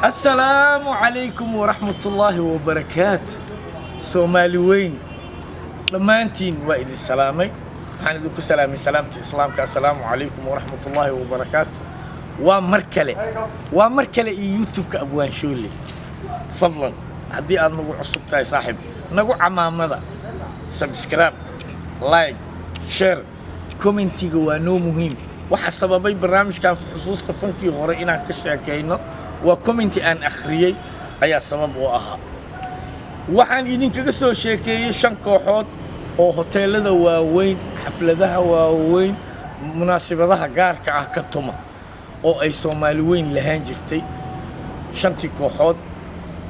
Asalaamu calaykum waraxmatullaahi wabarakaatu. Soomaali weyn dhammaantiin waa idin salaamay. Waxaan idinku salaamay salaamta Islaamka: assalaamu calaykum waraxmatullaahi wabarakaatu. Waa mar kale, waa mar kale iyo YouTube-ka Abwaan Shoole. Fadlan, haddii aad nagu cusub tahay, saaxiib, nagu camaamada subscribe, like, share, commentiga waa noo muhiim. Waxa sababay barnaamijkan xusuusta fankii hore inaan ka sheekayno waa commenti aan akhriyey ayaa sabab u ahaa. Waxaan idinkaga soo sheekeeyey shan kooxood oo hoteelada waaweyn, xafladaha waaweyn, munaasibadaha gaarka ah ka tuma oo ay Soomaali weyn lahaan jirtay. Shantii kooxood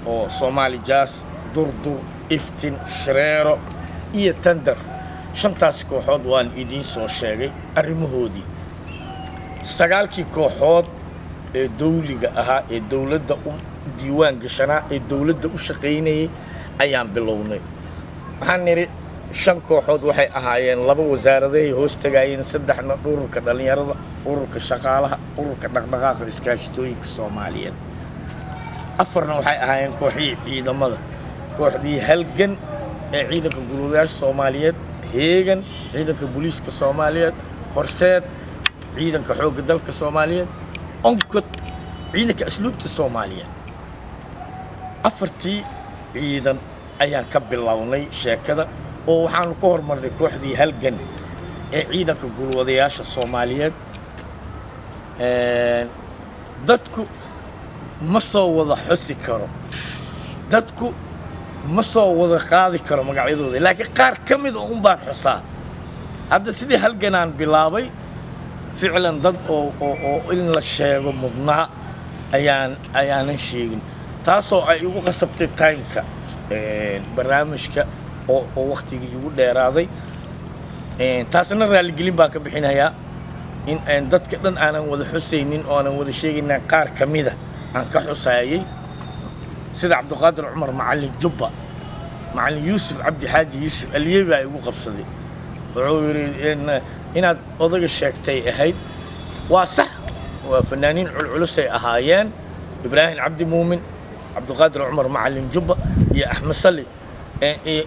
oo Soomaali Jazz, Durdur, Iftin, Shareero iyo Tandar, shantaas kooxood waan idiin soo sheegay arrimahoodii. Sagaalkii kooxood ee dawliga ahaa, ee dowladda u diiwaan gashanaa, ee dowladda u shaqaynayay ayaan bilownay. Waxaan nidhi shan kooxood waxay ahaayeen laba wasaaradahay hoos tagaayeen, saddexna ururka dhallinyarada, ururka shaqaalaha, ururka dhaqdhaqaaqa iskaashitooyinka Soomaaliyeed, afarna waxay ahaayeen kooxihii ciidamada: kooxdii Halgan ee ciidanka gulwadayaasha Soomaaliyeed, Heegan ciidanka booliiska Soomaaliyeed, Horseed ciidanka xoogga dalka Soomaaliyeed, Onkod ciidanka asluubta Soomaaliyeed. Afartii ciidan ayaan ka bilownay sheekada oo waxaanu ka hormarnay kooxdii Halgan ee ciidanka gulwadayaasha Soomaaliyeed. Dadku ma soo wada xusi karo, dadku ma soo wada qaadi karo magacyadooda, laakiin qaar ka mida un baan xusaa. Hadda sidii Halganaan bilaabay, ficlan dad oo in la sheego mudnaa ayaanan sheegin, taasoo ay igu qasabtay timeka barnaamijka oo waktigii igu dheeraaday. Taasna raaligelin baan ka bixinayaa in dadka dhan aanan wada xusaynin oo aanan wada sheegayna, qaar ka mida aan ka xusaayay, sida Cabdiqaadir Cumar Macallin Jubba. Macallin Yuusuf Cabdi Xaaji Yuusuf Aliye baa igu qabsaday, wuxuu yidhi inaad odaga sheegtay ahayd. Waa sax, waa fanaaniin culculusay ahaayeen Ibraahim Cabdi Muumin, Cabdiqaadir Cumar Macallin Jubba iyo Axmed Sali.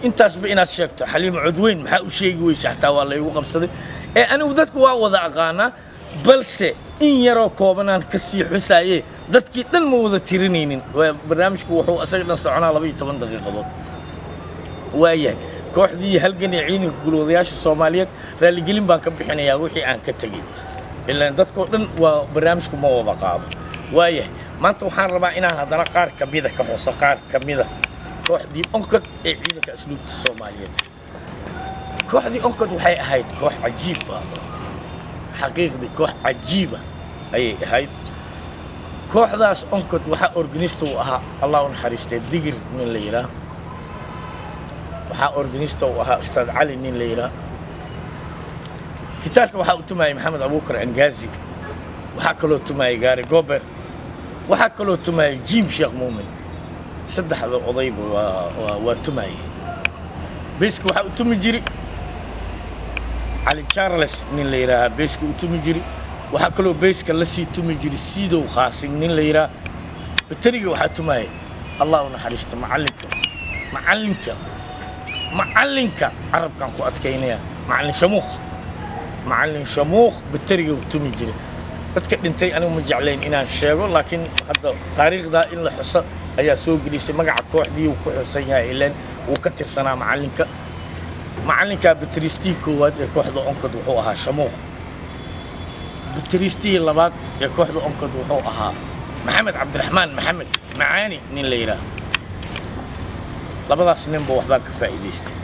Intaasba inaad sheegto, Xaliimo Codweyn maxaa u sheegi weysa, xataa waa la igu qabsaday. Ee anigu dadku waa wada aqaanaa, balse in yaroo koobanaan ka sii xusaaye, dadkii dhan ma wada tirinaynin. Barnaamijku wuxuu isaga dhan soconaa 12 daqiiqadood. Waayahay, kooxdii Halgan ee ciidanka gulwadayaasha Soomaaliyeed, raaligelin baan ka bixinayaa wixii aan ka tegey, ilaan dadkoo dhan waa barnaamijku ma wada qaado. Waayahay, maanta waxaan rabaa inaan haddana qaar ka mida ka xuso, qaar ka mida kooxdii Onkod ee ciidanka asluubta Soomaaliyeed. Kooxdii Onkod waxay ahayd koox cajiib ah, xaqiiqdii koox cajiiba ayay ahayd kooxdaas Onkod. Waxaa organista uu ahaa, Allah u naxariistay, Digir nin la yidhaah. Waxaa organista uu ahaa Ustaad Cali nin la yidhaah. Gitaarka waxaa u tumayay Maxamed Abuukar Angaazi, waxaa kaloo tumayay Gaari Gober, waxaa kaloo tumayay Jiim Sheekh Muumin. Saddexda odayba waa tumayeen. Beeska waxaa u tumi jiri Cali Charles nin la yidhaahaa, beeska u tumi jiri. Waxaa kaloo beeska la sii tumi jiri Siidow Khaasin nin la yidhaah. Bateriga waxaa tumayay, Allah u naxariisto, macallinka carabkaan ku adkaynaya, Macallin Shamuukh. Macallin Shamuukh bateriga u tumi jiray. Dadka dhintay anigu ma jeclayn inaan sheego, laakiin hadda taariikhdaa in la xuso ayaa soo gelisay. Magaca kooxdii uu ku xusan yahay, ileen wuu ka tirsanaa macallinka. Macallinka bateristihii koowaad ee kooxda Onkod wuxuu ahaa Shamuukh. Bateristihii labaad ee kooxda Onkod wuxuu ahaa Maxamed Cabdiraxmaan Maxamed Macaani nin la yidhaah. Labadaas ninba waxbaan ka faa'iidaystay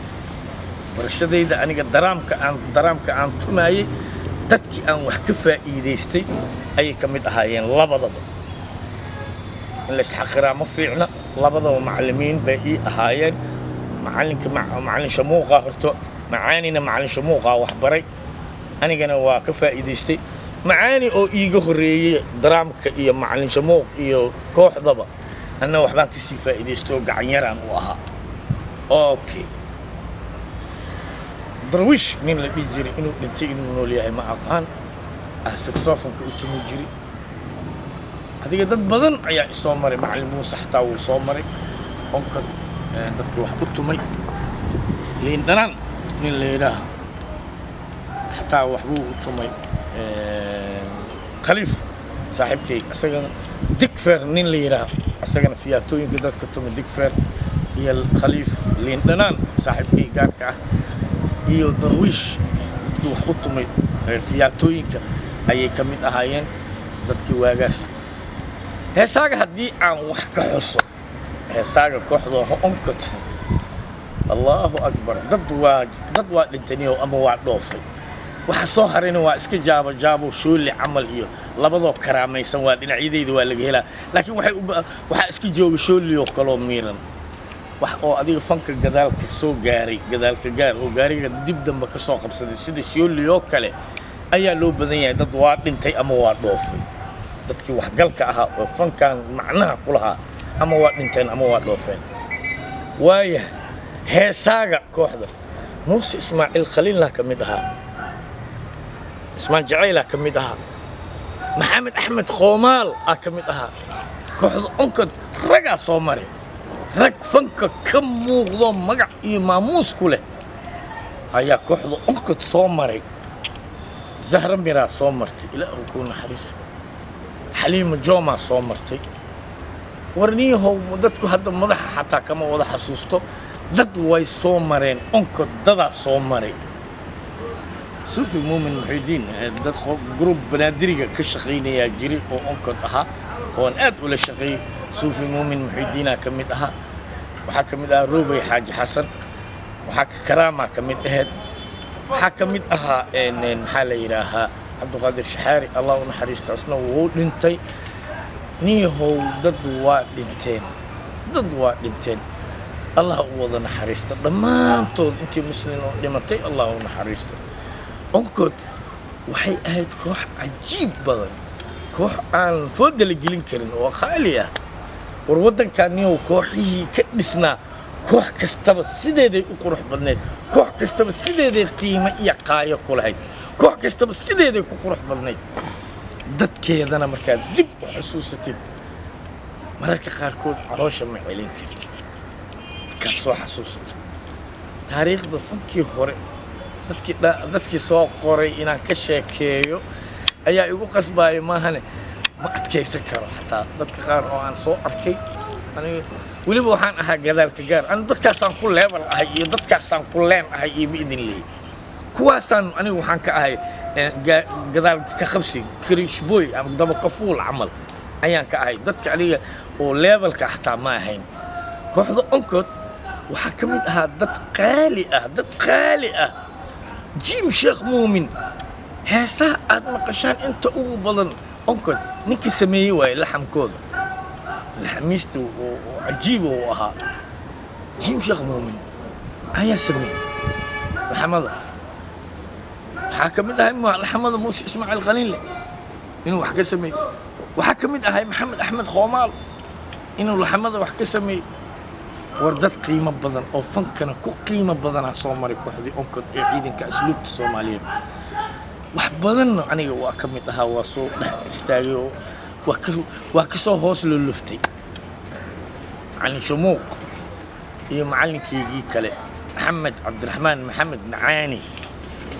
barashadayda. Aniga daraamka aan tumaayey, dadkii aan wax ka faa'iidaystay ayay ka mid ahaayeen labadaba. In la isxaqiraa ma fiicna. Labadaba macallimiin bay ii ahaayeen. Macallinka Macallin Shamuuqa horto, Macaanina Macallin Shamuuqa wax baray, anigana waa ka faa'iidaystay. Macaani oo iiga horreeyey daraamka iyo Macallin Shamuuq iyo kooxdaba, anna waxbaan kasii faa'iidaystay oo gacanyaraan u ahaa. Okay, Darwiish nin la dhihi jiray, inuu dhintay inuu nool yahay ma aqaan, ah, saxofonka u tumi jiri. Cabdikariin Aadan Xaaji, Adiga dad badan ayaa isoo maray. Macalin Muuse xataa wuu soo maray Onkod, dadkii wax u tumay. Liin Dhanaan nin la yidhaaho xataa waxbuu u tumay. Khaliif saaxiibkay isagana, Digfer nin la yidhaaho isagana fiyaatooyinka dadka tumay, Digfer iyo Khaliif, Liin Dhanaan saaxiibkay gaarka ah iyo Darwiish, dadkii wax u tumay fiyaatooyinka ayay ka mid ahaayeen dadkii waagaas. Heesaaga haddii aan wax ka xuso, heesaaga kooxda Onkot, Allahu akbar, dad waa dhintaniyo ama waa dhoofay. Waxa soo harayna waa iska jaabo jaabo, Shooli camal iyo labadoo karaamaysan waa dhinacyadayda waa laga helaa, laakiin waxay waxaa iska jooga Shooli oo kaloo miiran, wax oo adiga fanka gadaalka soo gaaray, gadaalka gaar oo gaariga dib dambe ka soo qabsaday sida Shooli oo kale ayaa loo badan yahay. Dad waa dhintay ama waa dhoofay. Dadkii waxgalka ahaa oo fankan macnaha ku lahaa ama waa dhinteen ama waa dhoofeen. Waaya, heesaaga kooxda Muuse Ismaaciil Khaliillah ka mid ahaa, Ismaan Jacaylaa ka mid ahaa, Maxamed Axmed Qoomaal aa ka mid ahaa. Kooxda Onkod ragaa soo maray, rag fanka ka muuqdo, magac iyo maamuus ku leh ayaa kooxda Onkod soo maray. Zahra Miraa soo martay, Ilaahu kuu naxariisa. Xaliimo Joomaa soo martay. Warniyahow, dadku hadda madaxa xataa kama wada xasuusto. Dad way soo mareen Onkod, dadaa soo maray. Suufi Muumin Muxidiin, dad group Banaadiriga ka shaqaynayaa jiray oo Onkod ahaa oon aad ula shaqeeyey. Suufi Muumin Muxidiinaa ka mid ahaa. Waxaa ka mid ahaa Roobey Xaaji Xasan, waxaa Karaamaa ka mid ahayd, waxaa ka mid ahaa, maxaa la yidhaahaa, Cabdiqaadir Shaxaari, Allah u naxariista, asna wuu dhintay. Niyahow, dad waa dhinteen, dad waa dhinteen. Allah u wada naxariisto dhammaantood. Intii muslim oo dhimatay Allah u naxariisto. Onkod waxay ahayd koox cajiib badan, koox aan fooda la gelin karin oo qaali ah. War, waddankan niyow kooxihii ka dhisnaa, koox kastaba sideeday u qurux badneyd, koox kastaba sideeday qiimo iyo qaayo ku lahayd, koox kastaba sideeday ku qurux badnayd. Dadkeedana markaad dib u xusuusatid, mararka qaarkood caloosha ma celin kartid markaad soo xasuusato taariikhda fankii hore. Dadkii soo qoray inaan ka sheekeeyo ayaa igu qasbaaya, maahane ma adkaysan karo. Xataa dadka qaar oo aan soo arkay, aniga weliba waxaan ahaa gadaalka gaar. Anigu dadkaasaan ku level ahay iyo dadkaasaan ku leen ahay iyo ma idin leeyay. Kuwaasaan anigu waxaan ka ahay gadaal ka qabsi, krishboy ama dabakafuul camal ayaan ka ahay. Dadka aniga oo levelka xataa ma ahayn. Kooxda Onkod waxaa ka mid ahaa dad qaali ah, dad qaali ah. Jiim Sheekh Muumin, heesaha aad maqashaan inta ugu badan Onkod ninkii sameeyey waaye. Laxamkooda, laxamiista oo cajiiba uu ahaa Jiim Sheekh Muumin ayaa sameeyey laxamada. Waxaa ka mid ahay laxamada Muuse Ismaaciil Khaliinle inuu wax ka sameeyey. Waxaa ka mid ahay Maxamed Axmed Khoomaal inuu laxamada wax ka sameeyey. War, dad qiimo badan oo fankana ku qiimo badanaa soo maray kooxdii Onkod ee ciidanka asluubta Soomaaliyeed. Wax badanna aniga waa ka mid ahaa, waa soo dhex istaagay oo waa ka soo hoos loloftay. Macallin Shumuuq iyo macallinkaygii kale, Maxamed Cabdiraxmaan Maxamed Macaani,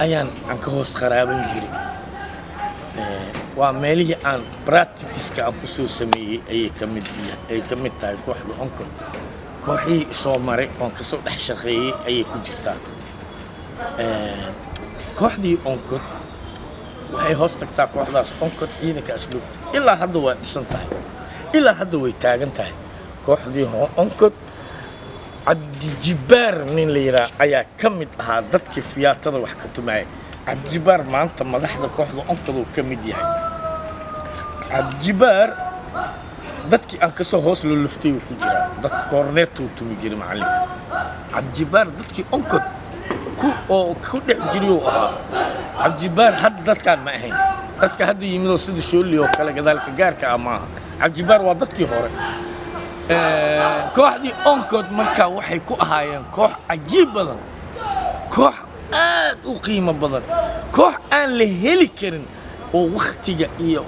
ayaan aan ka hoos qaraaban jiray. Waa meelihii aan practice-ka aan kusoo sameeyey ayay ka mid ay ka mid tahay kooxda Onkod. Kooxihii isoo maray oon kasoo dhex shaqeeyey ayay ku jirtaa. Kooxdii Onkod waxay hoos tagtaa kooxdaas Onkod ciidanka asluubta. Ilaa hadda waa dhisan tahay, ilaa hadda way taagan tahay kooxdii Onkod. Cabdijibaar nin la yidhaah ayaa ka mid ahaa dadkii fiyaatada wax ka tumaayay. Cabdijibaar maanta madaxda kooxda Onkod uu ka mid yahay. Cabdijibaar dadkii aan kasoo hoos loloftay uu ku jiraa. Dad koorneetuu tumi jiray macallinka. Cabdijibaar dadkii Onkod ku oo ku dhex jiray uu ahaa. Cabdijibaar hadda dadkaan ma ahayn, dadka hadda yimidoo sida Shooli oo kale gadaalka gaarka ah maaha. Cabdijibaar waa dadkii hore. Kooxdii Onkod markaa waxay ku ahaayeen koox cajiib badan, koox aad u qiimo badan, koox aan la heli karin oo wakhtiga iyo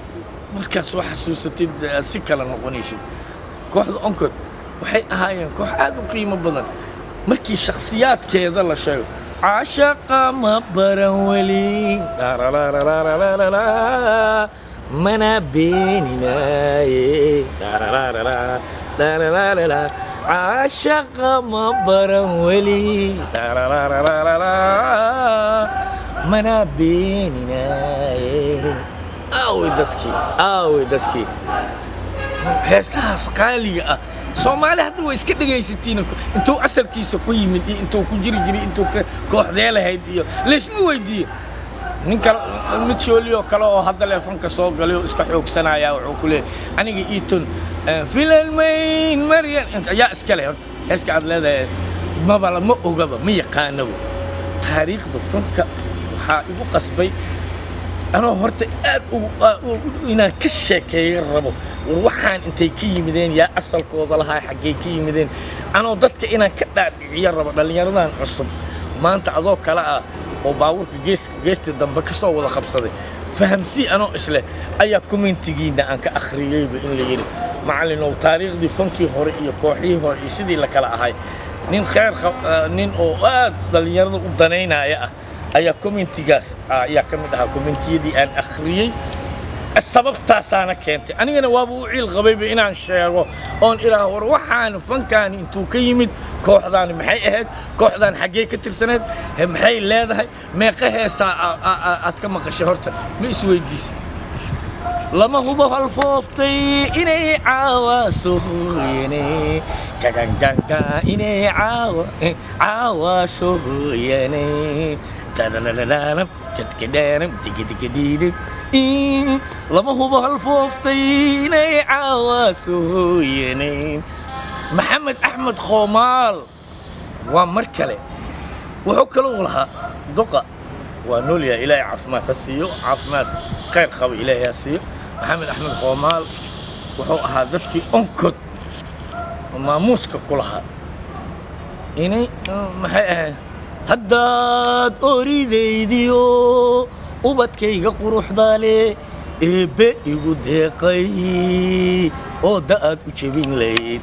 Markaad soo xasuusatid aad si kala noqonaysid. Kooxda Onkod waxay ahaayeen koox aad u qiimo badan markii shakhsiyaadkeeda la sheego. Caashaqa ma baran weli, darararararara, mana beeninaaye, darararara, darararara, caashaqa ma baran weli, darararararara, mana beeninaaye. Aaway dadkii, aaway dadkii heesahaas qaaliga ah? Soomaali hadda way iska dhegaysatiin. Intuu asalkiisa ku yimid iyo intuu ku jiri jiray, intuu kooxdee lahayd iyo laysma weydiiyo. Nin kale, mid shooliyoo kale oo hadda leefanka soo galay oo iska xoogsanaya, wuxuu ku leeyahay aniga iiton filan mayn Maryan ayaa iska leh. Horta heeska aad leedahay maba ma ogaba, ma yaqaanaba taariikhda fanka. Waxaa igu qasbay anoo horta aad inaan ka sheekeeyo rabo, war waxaan intay ka yimideen, yaa asalkooda lahaa, xaggay ka yimideen, anoo dadka inaan ka dhaadhiciyo rabo, dhallinyaradan cusub maanta adoo kale ah oo baabuurka geeska geesta dambe ka soo wada qabsaday fahamsii anoo isleh, ayaa commentigiina aan ka akhriyeyba in la yidhi: "Macallinow, taariikhdii fankii hore iyo kooxihii hore iyo sidii la kala ahay." Nin khayr nin oo aad dhallinyarada u danaynaya ah ayaa commentigaas ayaa ka mid ahaa commentiyadii aan akhriyey. Sababtaasaana keentay anigana waaba u ciil qabayba inaan sheego oon ilaah war waxaan fankaani intuu ka yimid, kooxdaani maxay ahayd, kooxdaan xaggee ka tirsaneed, maxay leedahay, meeqa heesaa aad ka maqashay? Horta ma isweydiisa? Lama hubo halfooftay inay caawa sooyane gaganganga, inay caawa caawa sooyane, tararararam kadkadharam digdigadiide. Lama hubo halfooftay inay caawa sooyane. Maxamed Axmed Khoomaal waa mar kale wuxuu kaloo lahaa duqa waa noolyahay. Ilaahay caafimaad ha siiyo, caafimaad khayr qaba Ilaahay ha siiyo. Maxamed Axmed Khoomaal wuxuu ahaa dadkii Onkod maamuuska ku lahaa. Inay maxay ahayd? Haddaad oridaydiyo ubadkayga quruxdaale eebbe igu deeqay oo da'aad u jebin layd,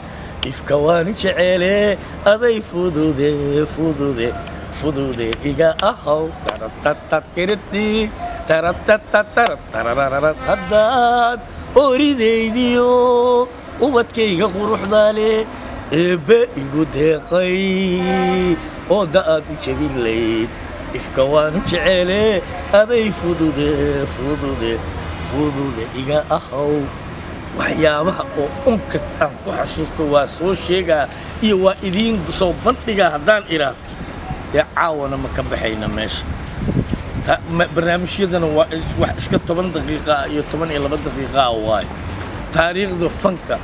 ifka waanu jeceele, aday fudude fudude fudude iga ahow. Haddaad oridaydiyo ubadkayga quruxdaale eebbe igu deeqay oo da'aad u jebin layd, ifka waanu jeceele, aday fudude fudude fudude iga ahow. Waxyaabaha oo Onkad aan ku xasuusto waa soo sheegaa iyo waa idiin soo bandhigaa. Haddaan idhaah dee caawana ma ka baxayna meesha. Barnaamijyadana waa wax iska 10 daqiiqa ah iyo 12 daqiiqa ah waaye. Taariikhda fanka,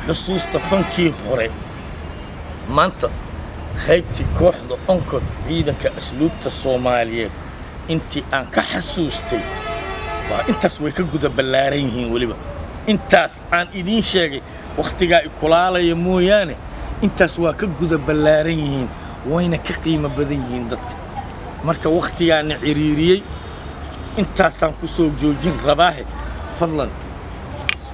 xusuusta fankii hore, maanta qaybtii kooxda Onkod, ciidanka asluubta Soomaaliyeed, intii aan ka xasuustay waa intaas. Way ka guda ballaaran yihiin weliba intaas aan idiin sheegay. Wakhtigaa ikulaalaya mooyaane, intaas waa ka guda ballaaran yihiin, wayna ka qiimo badan yihiin dadka. Marka wakhtigaana ciriiriyey, intaasaan ku soo joojin rabaahe. Fadlan,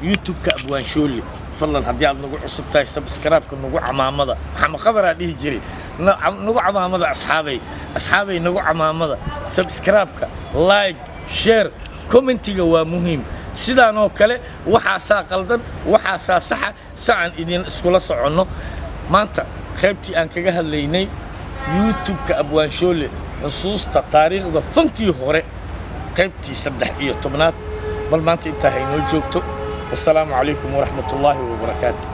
YouTube-ka Abwaan Shooli, fadlan haddii aad nagu cusub tahay, subscribe-ka nagu camaamada. Maxamed Qadaraa dhihi jiray nagu camaamada. Asxaabay, asxaabay, nagu camaamada subscribe-ka, like, share, commentiga waa muhiim. Sidaan oo kale waxaasaa qaldan, waxaasaa saxa, saan idin iskula soconno. Maanta qaybtii aan kaga hadlaynay YouTube-ka Abwaan Shoole, xusuusta taariikhda fankii hore, qaybtii 13aad, bal maanta intaa haynoo joogto. Wasalaamu calaykum waraxmat ullaahi wabarakaatu.